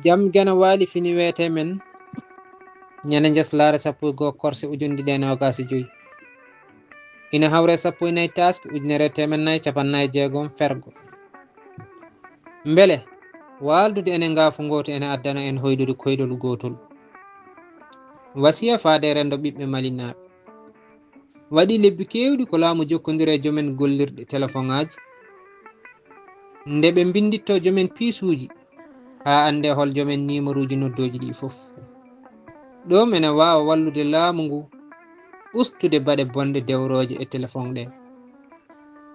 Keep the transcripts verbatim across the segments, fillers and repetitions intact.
Jam gana waali fini weete men. Ñande njeslaare sappo e goo korse ujunɗe ɗiɗi e noogaas e joy. Ina hawre sappo e nayi taaske ujunere e teemeɗɗe nayi capanɗe nayi e jeegom fergo. Mbele waaldude ene ngaafu ngootu ene addana en hoyɗude koyɗol gootol? Wasiya faade e renndo ɓiɓɓe malinaaɓe. Waɗi lebbi keewɗi ko laamu jokkondiri e jomen gollirɗe telefoŋaaji, nde ɓe mbinndittoo jomen piisuuji haa anndee hol jomen niimaruuji noddooji ɗii fof. Ɗum ene waawa wallude laamu ngu ustude baɗe bonɗe dewrooje e telefoŋ ɗee.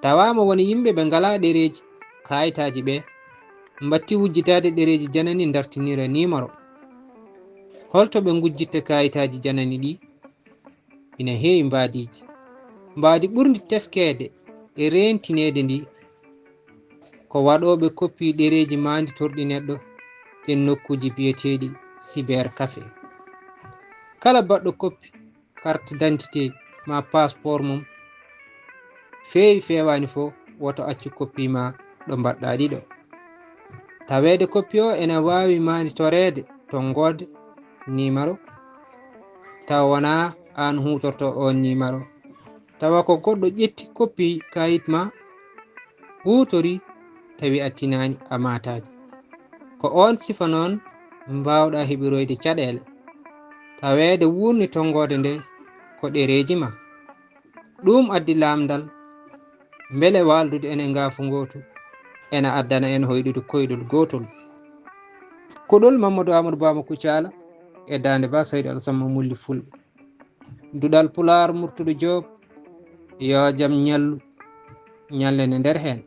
Tawaama won yimɓe ɓe ngalaa ɗereeji kaayitaaji ɓee, mbatti wujjitaade ɗereeji janani ndartinira niimaro. Holto ɓe ngujjitta kaayitaaji janani ɗii? Ina heewi mbaadiiji. Mbaadi ɓurndi teskeede e reentineede ndi ko waɗooɓe koppi ɗereeji maanditorɗi neɗɗo e nokkuuji biyeteeɗi cyber café. Kala baɗɗo koppi carte d'identité maa passeport mum, feewi feewaani fof, woto accu koppi maa ɗo mbaɗɗaa ɗiɗo. Taweede koppi o ene waawi maanditoreede tonngoode niimaro, tawa wonaa aan huutorto oon niimaro, tawa ko goɗɗo ƴetti koppi kaayit maa, huutori, tawi a tinaani, a maataaki. Ko oon sifa noon mbaawɗaa heɓiroyde caɗeele, taweede wuurni tonngoode nde ko ɗereeji maa. Ɗum addi laamndal, mbele waaldude ene ngaafu ngootu ene addana en hoyɗude koyɗol gootol. Kuɗol Mamadou Amadou Baba Kucala e Daande Ba Saydu Alasamma Mulli Fulɓe. Duɗal Pulaar Murtuɗo Joob, yo jam ñallu, ñallen e nder heen.